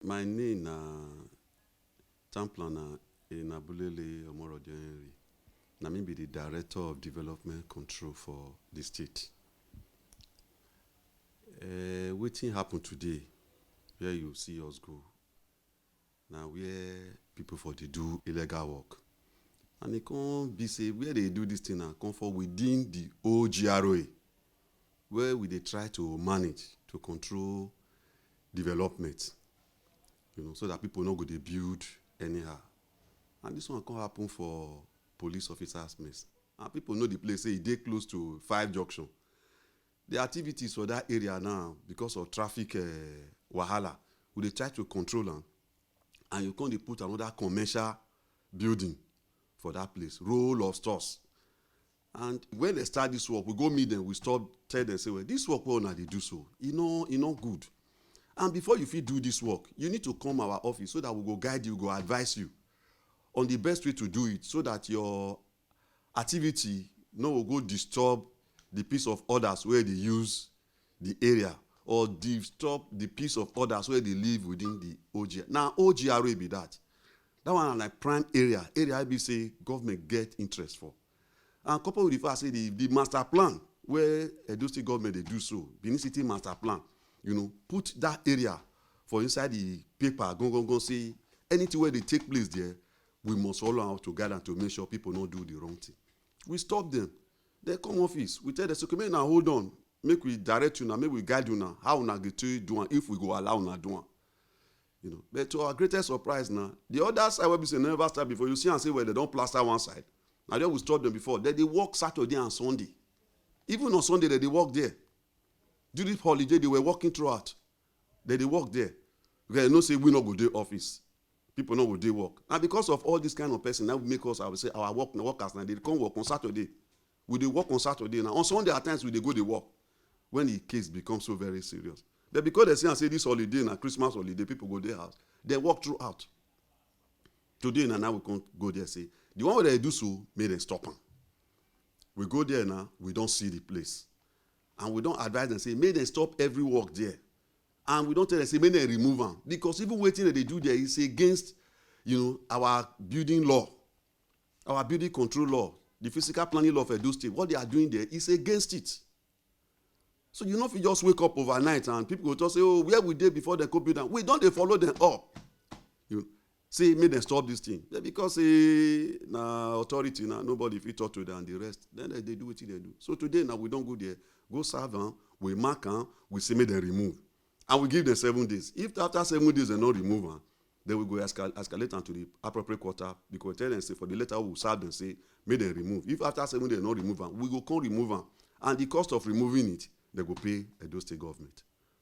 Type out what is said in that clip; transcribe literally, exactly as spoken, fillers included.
My name na town planner Enabulele Omorojo Henry. Na me be the director of development control for the state. Uh, wetin happen today where you see us go? Na where people for dey do illegal work, and e come be say where they do this thing na come for within the old G R A, where we dey try to manage to control development, you know, so that people no go dey build anyhow. And this one come happen for police officers' mess. And people know the place, say e dey close to five junction. The activities for that area now, because of traffic uh, wahala, we dey try to control am. And you come dey put another commercial building for that place, roll of stores. And when they start this work, we go meet them, we stop, tell them, say, well, this work wey una dey do so, e no, e no good. And before you fit do this work, you need to come our office so that we go guide you, go advise you on the best way to do it so that your activity no go go disturb the peace of others wey dey use the area or disturb the peace of others wey dey live within the O G R. Na O G R A be that. That one na like prime area, area wey be say government get interest for. And couple with the fact say the, the master plan wey Edo State government dey do so, Benin City master plan, you know, put that area for inside the paper, go, go, go, say anything wey dey take place there, we must follow am to guide am to make sure people no do the wrong thing. We stop them. They come office, we tell them, say, okay, make una hold on, make we direct una, make we guide una, how una go take do am, if we go allow una do am. You know, but to our greatest surprise now, the other side wey be say never start before, you see am say, well, they don plaster one side. Na there we stop them before. They dey work Saturday and Sunday. Even on Sunday, they dey work there. During holiday, they were working throughout. They dey work there. Because they know say we no go dey office. People no go dey work. And because of all this kind of person, that make us, I would say, our work, workers now, they come work on Saturday. We dey work on Saturday now. On Sunday, at times, we dey go dey work when the case becomes so very serious. But because they see and say this holiday na Christmas holiday, people go dey house. They work throughout. Today na now we come go there say, the one wey they do so, make dem stop am. We go there now, we don see the place. And we don advise them say, make dem stop every work there. And we don tell them say, make dem remove am. Because even wetin dem dey do there is against, you know, our building law, our building control law, the physical planning law for Edo State. What they are doing there is against it. So you no fit just wake up overnight and people go talk say, oh, where we dey before dem come build am? We don dey follow them up. You say make dem stop this thing. Then because say na authority, na nobody fit talk to them and the rest. Then they dey do wetin they do. So today now we don go there, go serve am, we mark am, we say make dem remove. And we give them seven days. If after seven days they no remove am, then we go escal-, escalate am to the appropriate quarter, because we tell them say for the letter we serve them say make dem remove. If after seven days they no remove am, we go come remove am. And the cost of removing it, they go pay Edo State government.